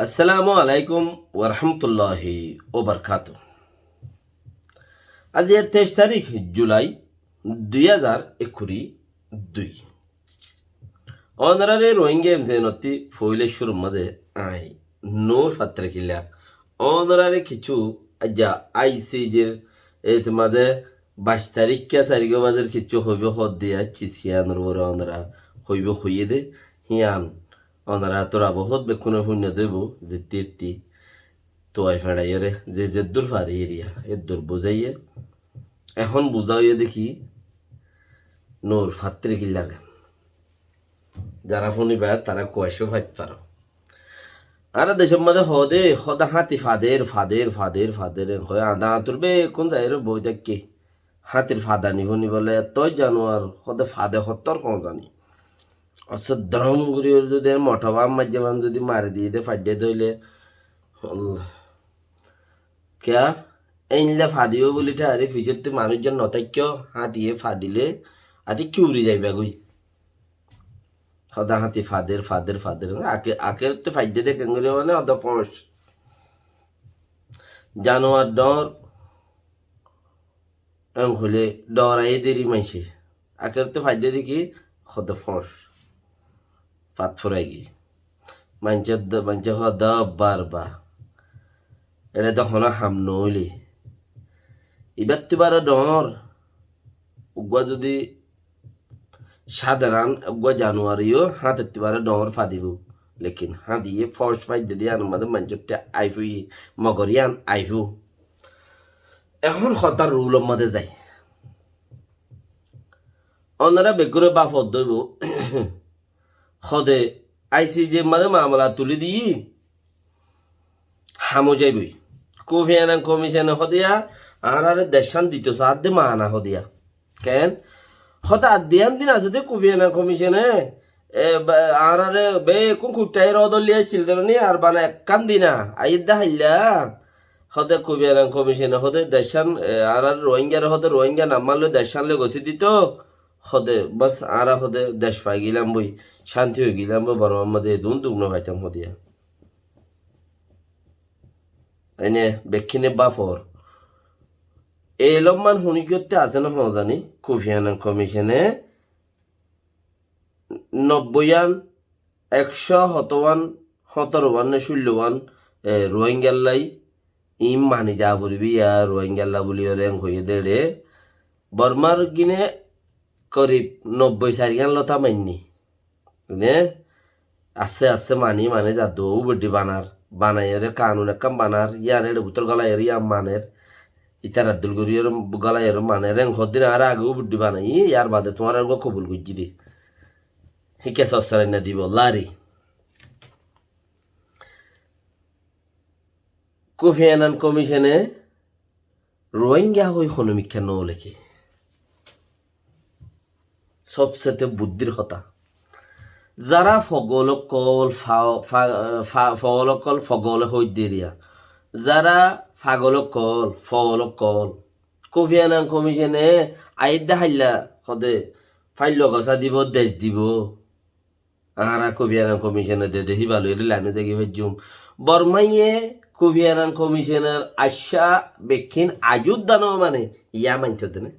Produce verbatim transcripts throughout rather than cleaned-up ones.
Assalamu alaikum warahmatulláhi wabarakátuhu. Aijja teic tarík julai dui házar ekkuri dui. Ónorare Rohingya M C N ottú foóila cúrur mazé aññí Nur Fatrikilla ónorare kissú aijja I C J r mazé baic tarík ká sairgwá bazar kissú hoibó hoódde aiccí, cíyanor uore ónora hoibó hoiyé dé, híyan ónora tora bohút bekkúne fúinno dóibo, zittí ettí tuai feçaiyóre ze zeddúr fari eriya eddúr buzáiye. Ehón buzá óiye dé ki, Nur Fatrikillar gan. Zará fúniba tará kuaccú faittó faró. Añára decór mazé hoóde, hoóde háñti fader, fader, fader, fader, en hoói añdá añtur bekkún zaiyóre boói táikke. Háñtir fadani fúnibólla ettói januar, hoóde fade hottór hoóñzani. Ossé drom gorí zodi en mothóba maijjé ban zodi mari diyé dé faidde dóile, Allah. Kiyá? Éilla fadibó buli thári fisótti manúic zon notáikko, háñtiye fadile, ati ki uri zaiba goi. Hoda háñti fader, fader, fader. Ake-, akerotte faidde dé kengori mane hoda foñs. Januar dhoóñr, en hoilé dhoóñr aiyé deri maincé. Akerotte faidde dé ki hoda foñs. Fat furai gi. Maincé d-, maincé hoda barba. Eçe dé hono ham noóile. Ibattú baró dhoóñr. Uggúa zodi Sádaran eggúa januariyó háñtettú baré dhoóñr fadibóu. Lekin háñdiye fóoc fáidde dé yíanor mazé maincótte aifúi, mogor yían aifúu. Ehón hotár rulor mazé zai. Ónora beggúne báfot dóibou. Hóde I C J mazé mamala tulí diyí. Ham ói zaibói. Kofi Annan Komicone hóde yá, añáráre decán dito saádde maana hóde yá. Keén? Hóde ar diyan din asé dé Kofi Annan Komicone, e, ba, añáráre bekkún kuittái roódor loi aiccíl dé noní, ar bana ekkán din a, aiyér dé háilla. Hóde Kofi Annan Komicone hóde decán, e, añáráre Rohingyare hóde Rohingya nam loi decán loi gosí dito, hóde bas añára hóde dec fai gilám bói, cánti ói gilám bói, Bormar mazé edún duk no faitam hóde yá. Ene bekkíne báfor. E elómman huníkiyótte asé né hoózani, Kofi Annan Komicone nobbóiyan, ekcó hotówan, hótorowán né cúllowan, e, Rohingyallái iín mani zaa foribóu yá, Rohingyalla bóliyoré en hoiyé dé eçé. Bormar gíne korib nobbói sairgán lóta mainní. Né? Asté asté mani mani zadde, ó beddí banar. Banaiyóre kanun ekkán banar. Yían eçe bútore golaiyóre yían maner. Ítarar dul goríyoré golaiyóre maner. Eng hoddin añára age ó beddí banaiyí, yar bade tuáñrar uggúa kobul goijjí dé. Híkka sossorainna dibou, lari. Kofi Annan Komicone Rohingya hoi honómikká nóleké. Sobsete buddír hotá. Zará fogol ókkol, fa-, fa-, fa-, fogol ókkol fogole hoóidde eriya. Zará fagol ókkol, fogol ókkol. Kofi Annan Komicone aiyér dé háilla hóde faillua gosá dibou, dec dibou. Añára Kofi Annan Komicone de de híba loiyóre lainot zagi faijjum. Bormaye Kofi Annan Komishonor aiccá bekkín ajudda no mane, yá mainto de né.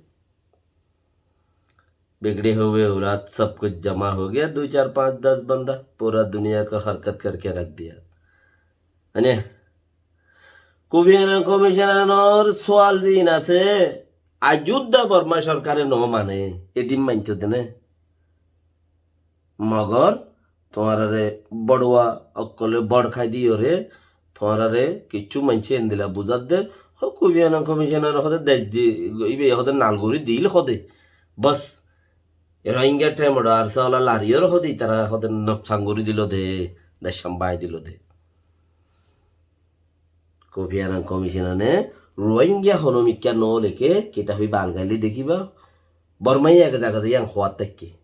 بگڑے ہوئے اولاد سب کچھ جمع ہو گیا، دو چار پانچ دس بندہ پورا دنیا کو حرکت کر کے رکھ دیا۔ Mane, Kofi Annan Komishonor sual ziín asé, ajudda Borma sorkare no mane, edin mainto de né. Mogor tuáñrare boçua ókkole boçkai diyoré, tuáñrare kiccú maincé endila buzadde, hó Kofi Annan Komicone hóde dec di, ibe hóde nal gorí dil hóde. Bos, Rohingya thémor ar sála lariyóre hóde itará hóde noksan gorí dilo de, decán bái dilo de. Kofi Annan Komicone Rohingya honómikká nóleké, kitab ibá algailé dekíba, Bormaye ek zaga zaiyán hoóat táikke.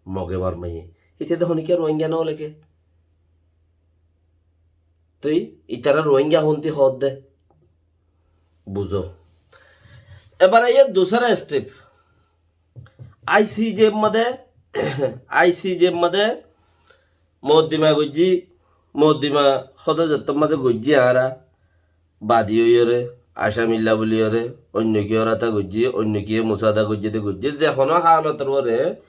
Moge Bormaye. Íte de honíkka Rohingya nóleké. Toi ítara Rohingya hontí hoódde. Buzó. Ebar aiyé dusára step. I C J mazé, I C J mazé moddima goijjí, Moddima hóde zettót mazé goijjí añára, badi óiyoré, acamilla buliyóre, oinno ki óra ta goijjí, oinno kiyé musáda goijjé de goijjí, ze honó hálotor uore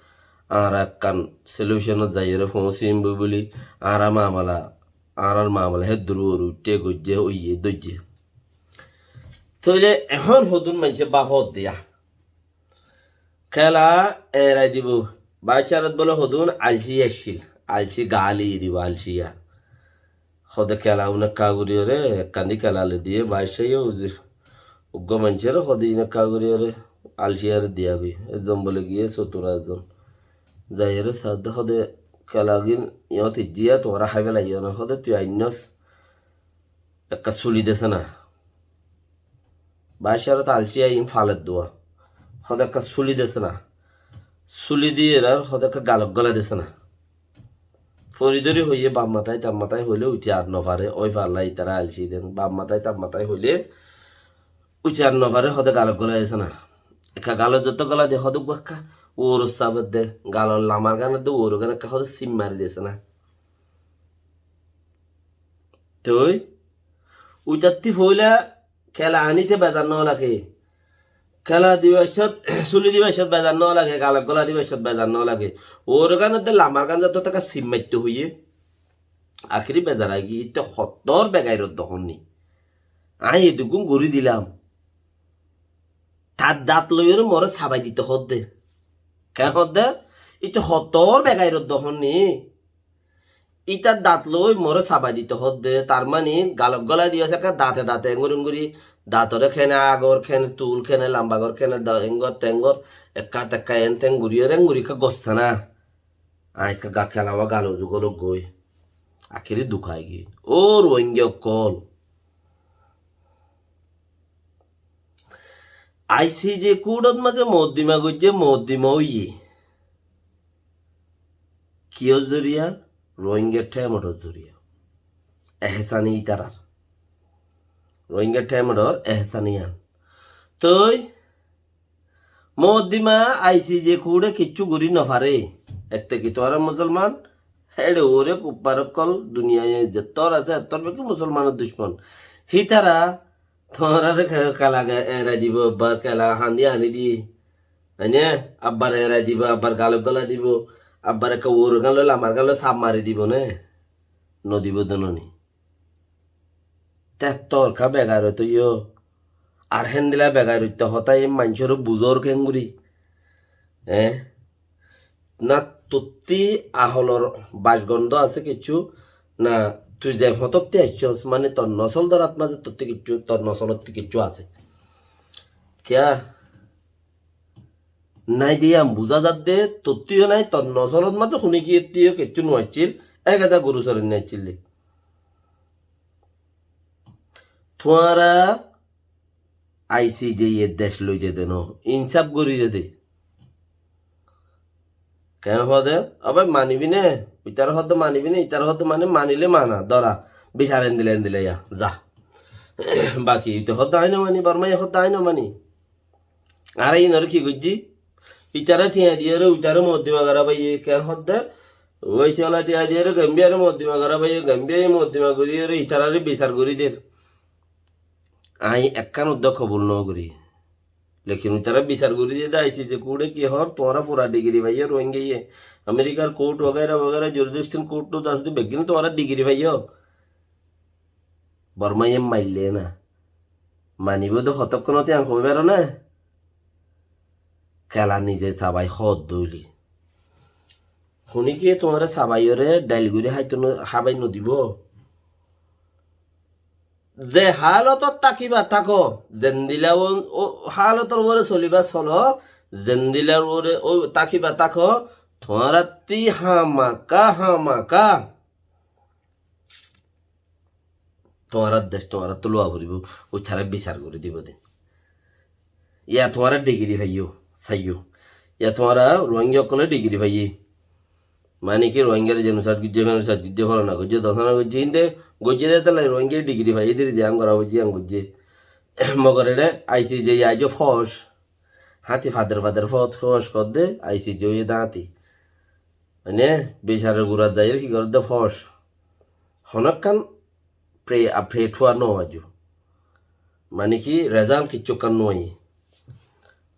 añára ekkán solutionot zaiyoré foóñsim buli, añára mamala, añárar mamala héddur uore uiththé goijjé, óiye, doijjé. Tóile ehón hodún maincé báfot diya. Kéla erai dibo. Baáccarot bóle hodún alci accíl. Alci gaáli dibo, alciya. Hóde kéla unekka guriyóre, ekkán di kéla loi diye, baáccaye uzir. Uggúa maincóre hóde inekka guriyóre, alciyare diya goi. Ezzon bóle giyé sotura ezzon. Zaiyóre saádde hóde kélagin iyót ijjiya, tuáñra hái felaiyó na. Hóde tui ainnós ekka suli dese na. Baáccarot alciya in faler dua. Hóde ekka suli dese na. Suli diyérar hóde ekka galot gola dese na. Fori dóri hoiyé baf matái, taf matái hoilé uithí ar nofaré, ói falla itará alci den. Baf matái, taf matái hoilé uithí ar nofaré, hóde galot gola dese na. Ekka galot zotó gola de hóde uggúa ekka uorot sabot de, galor lamar gánot de uorot gán ekka hóde sim mari dese na. Toi, uitattí foóila kéla aníte bezar no lage. Kéla dibar cót, suli dibar cót bezar no lage, galot gola dibar cót bezar no lage. Uorgánot de lamar gán zattót ekka sim maitto hoiyé. Akiri bezar aigí, itte hottór begairot de honni. Añí edukkún gorí dilam. Tar dat loiyóre moré sabai dito hódde. Keén hódde? Ite hottór begairot de honni. Itar dat loi moré sabai dito hódde. Tar mani galot gola diyé ekka date date engori engori. Datoré kene agor, kene tul, kene lamba gor, kene da-, engor tengor. Ekka tekka en ten guriyóre engori ekka gossá na. Añí ekka ga-, kéla uwá galo zugolok goi. Akiri dukai giyé. Ó Rohingya ókkol. I C J kuthot mazé moddima goijjé, moddima óiye. Kiyór zoriya? Rohingya thaimodor zoriya. Ehsani itarar. Rohingya thaimodor ehsani an. Toi moddima I C J kuthe kiccú gorí nofaré. Ette ki tuáñra musolman? Héçe uore kuffar ókkol duniyai zettór asé, ettór beki musolmanor ducmon. Hítara tuáñrare ke-, kéla ge-, erai dibo, ebbar kéla handi ani di. Aine, abbar erai dibo, abbar galot gola dibo, abbar ekka uorgán loi, lamar gán loi sap mari dibo né? Nodibo de noni. Te torka begairot óiyo. Ar héndilla begairot hotá e maincóre buzor kengori. Eh? Na tottí aholor bacgonto asé kiccú, na tui ze fotótti aiccós, mane tor nosol dorat mazé tottí kiccú, tor nosolottí kiccú asé. Kiya? Nai de yián buzá zadde, tottí yó nai, tor nosolot mazé hone giyé ettí yó kiccú no aiccíl, ek eza goru sorainna aiccíl de. Tuáñra I C J e dec loi de de no, insaf gori de de. Keén hoó de? Ó bái, manibi né? Itará hoó de manibi né? Itará hoó de mani, manile mana, dóra, bicar endilla endilla ya, za. Baki ite hoó de añí no mani, Bormaye hoó de añí no mani. Añára inore ki goijjí? Itará thiañ diyore itará moddima gora baiye, keén hoó de? Oisala thiañ diyore Gambiyare moddima gora baiye, Gambiyaye moddima goriyore itarare bicar gori der. Añí ekkán uddá kobul no gori. Lekin itará bicar gori diye de I C J kuthe ki hoór, tuáñra fura digiri faiyo Rohingyaye. Amerikar kut wagaira wagaira, jurisdiction kut tut asé de, beggín tuáñra digiri faiyo. Bormaye maille na. Manibo de hotokkon ot yián hoi faro na? Kela nize sabai hoó de óile. Hone ki tuáñra sabaiyore dail gori háito no, hábai no dibo? Ze halotot tákiba táko, zendilla o, o halotor uore soliba solo, zendilar uore o tákiba táko, tuáñrattí hamaka, hamaka tuáñrar dec tuáñrattú luwa foribó, uitará bicar gori dibo de. Ya tuáñra digiri faiyo, saiyo. Ya tuáñra Rohingya ókkole digiri faiye. Mane ki Rohingyare jenosaid goijje, fenosaid goijje, folana goijje, dosana goijje, inde goijje de tala Rohingya digiri faiye, dir ziyan gora foijje, yián goijje. Mogor ere I C J aijo fos. Háti fader fader fot fos kodde, I C J oiye de háti. Mane, bicaror gurat zaiyore ki goredde fos. Honókkan pre-, a, pre-, thuwa no aijjó. Mani ki, result kiccu ekkán no aiyé.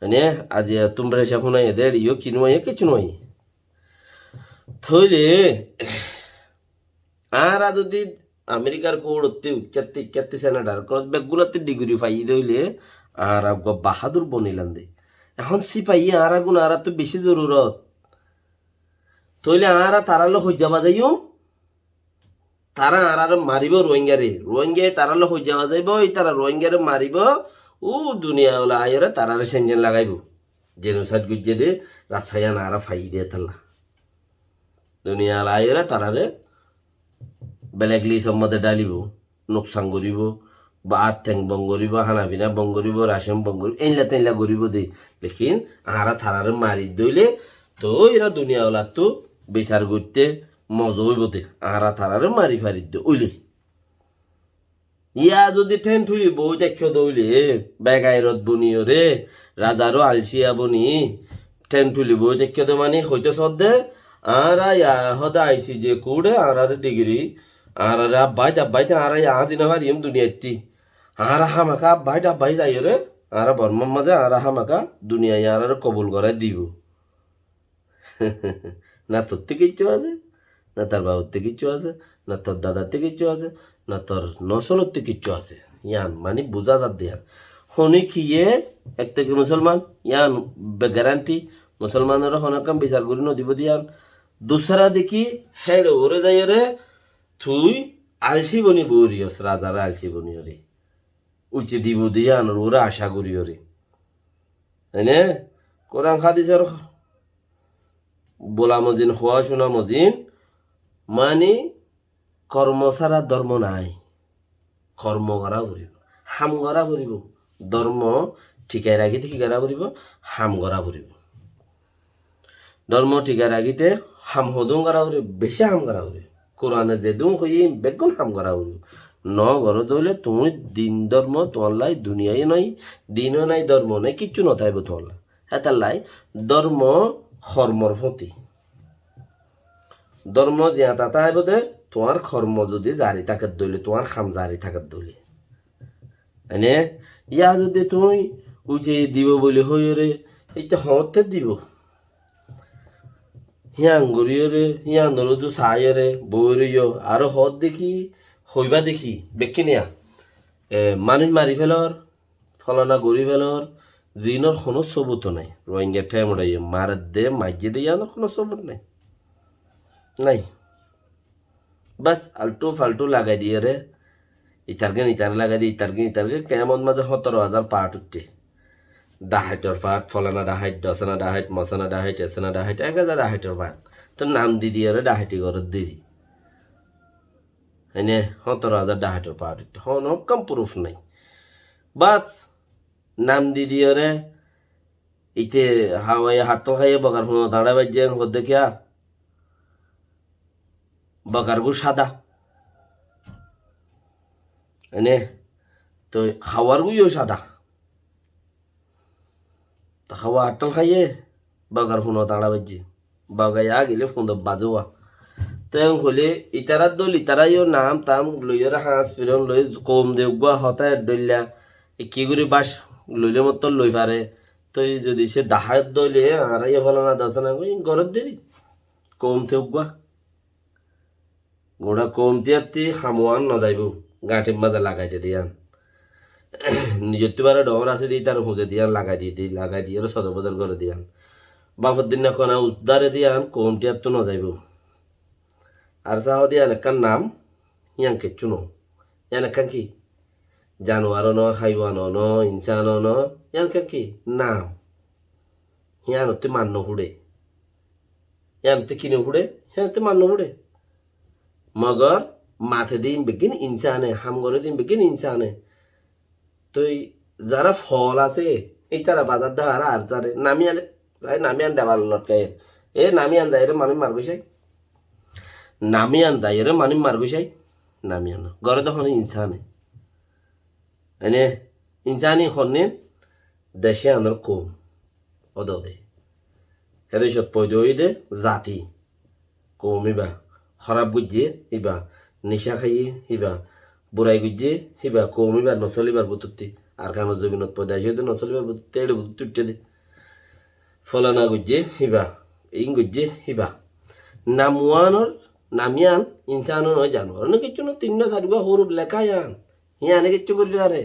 Mani, aijja tum pressure fúnaiye de, yó ki no aiyé, kiccu no aiyé. Tóile, añára zodi Amerikar court ottú uikkátte, uikkátte senator, cross beggúnottú degree faiyí de óile, añára uggwá bahádur bonilam de. Ehón sipaiyí añára gún añárattú beci zorurot. Tóile añára tarálla hoijja bazaiyum, tará añáráre maribó Ruáingare. Ruáingaye tarálla hoijja bazaibo, ítara Ruáingare maribó, u duniya ola aiyóre taráre senjen lagaibo. Genocide goijjé de rasta yián añára faiyí de tálla. Duniya ola aiyóre taráre black list or modde dalibo, nuksan goribo, ba át teng bon goribo, hána fina bon goribo, racon bon goribo, einla teinla goribo de. Lekin añára taráre mari dóile, toi ira duniya olattú bisar goitté moza óibo de. Añára taráre mari fari dóile. Yá zodi théng thuli boi táikko de óile, begairot boniyóre, razaró alciya boni, théng thuli boi táikko de mani hoitó sodde, añára yá hode aisi ze court e añáráre degree, añáráre abbái dabbái te añára yá azi no fariyum duniyaittí. Añára hámaka abbái dabbái zaiyóre, añára Bormar mazé añára hámaka duniyaye añáráre kobul gorái dibo. Na tottú kiccu asé, na tar babuttú kiccu asé, na tor dadattú kiccu asé, na tor nosolottú kiccu asé. Yián mani buzá zadde yián. Hone kiyé ekta ki musolman, yián be guarantee, musolmanore honó ekkán bisar gorí no dibo de yián. Dusra deki héçe uore zaiyóre, tui alci boni boi riyos, razare alci boni ore. Uite dibo de yián uore aca gorí ore. Ene, Kuran hádisor bola mozin, howa cúna mozin, mani kormo sára dórmo nai. Kormo gorá foribo, ham gorá foribo. Dórmo thikai rakíte ki gorá foribo? Ham gorá foribo. Dórmo thikai rakíte ham hodún gorá foribo, beci ham gorá foribo. Kurane zedún hoiyé beggún ham gorá foribo. No goró de óile tuñí din dórmo tuáñlla duniyai nai, dino nai, dórmo nai, kiccu no táibo tuáñlla. Hétalla dórmo kormor fóti. Dórmo ziañta táibo de, tuáñr kormo zodi zari táke de óile, tuáñr ham zari táke de óile. Ene, yá zodi tuñí uite dibo buli hoiyóre, ite hoñtte dibo. Yián goríyore, yián olodu saiyóre, boi roiyo, aró hoódde ki, hoibá de ki, bekkín yián. E, manúic mari felor, folana gorí felor, ziínor honó sobut nai. Ruáinga thémoraiye maredde, maijjé de yiánor honó sobut nai. Nai. Bas, altú faltú lagai diyére, itargán itaré lagai diyé, itargán itaré, kemot mazé hótoro házar path uiththé. Dhahaitor path, folana dhahait, dhosana dhahait, mosana dhahait, esana dhahait, ek házar dhahaitor path. Toi nam di diyére dhahaiti gorér deri. Ene hótoro házar dhahaitor path uiththé. Honó ekkán proof nai. Bas, nam di diyére, ite hawaiye hattól háiye bogar funo dañçá baijjé, hoódde kiyá? Bogar gú cáda. Ene, toi hawar gú yó cáda. Toi hawa hattól háiye bogar funo dañçá baijjé. Boga yá gile fundo bazé wa. Toi en hoilé itarár dol, itará yó nam tam loiyóre, hañs firon loi, koum de uggúa hotá er dóilla, e ki gorí bac loilé mottor loi fare. Toi zodi se dahait dóile, añára yó folana dhosana goi gorér deri. Koum te uggúa. Gura koum tiyatti ham uán no zaibo, gañthir mazé lagai de de yián. Nizottú bare dhoóñr asé de, ítare huzé de yián, lagai de de, lagai diyére sodor bodor gore de yián. Bafor dinna kona uddare de yián, koum tiyattu no zaibo. Ar sahó de yián ekkán nam, yián kiccú no. Yián ekkán ki? Januwaro no, haiwano no, insano no, yián ekkán ki? Nam. Híyanottú mar no fúçe. Híyanottú ki no fúçe? Híyanottú mar no fúçe. Mogor mate de ín beggín insane, ham gore de ín beggín insane. Toi zará fool asé, ítara bazar de ará ar zaré namiyan, zai namiyan debar lotkaiyé. E namiyan zaiyóre manúic mar goi sai. Namiyan zaiyóre manúic mar goi sai. Namiyan. Gore de hone insane. Ene insani honnin dece anor koum. Ódode. He decot foida óiye de zati. Koum íba. Hóraf goijjé íba. Nicá háiye híba, burai goijjé híba, koum íbar nosol íbar bútotti, Arkanor zobinot foida óiye de nosol íbar bútotti, éçe bútotti uiththé de. Folana goijjé híba, iín goijjé híba. Nam uánor, nam yían insán ó noó, januar ó noó, kessú noó, tinnúa sairgúa hóruf leká yían. Yíane kessú gorí nofaré.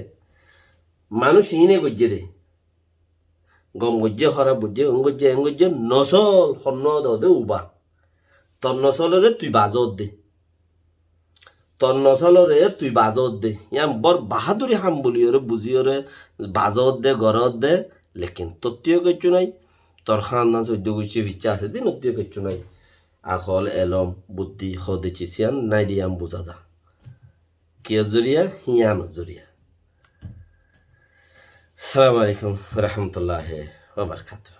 Manúic iíne goijjé de. Gom goijjé, hóraf goijjé, eén goijjé, eén goijjé, nosol honnúa de uba. Tor nosoloré tui bazó de. Tor nosoloré tui bazó de. Yían bór baháduri ham buliyóre, buziyóre, bazó de, goró de, lekin tottí yó kessú nái. Tor hándan soiddó guccí ficcá asé de, nottí yó kessú nái. Akol, elom, buddí, hode cis yían nái de yían buzá za. Kiyór zoriya? Híyanor zoriya. Assalamu alaikum warahmatulláhi wabarakátuhu.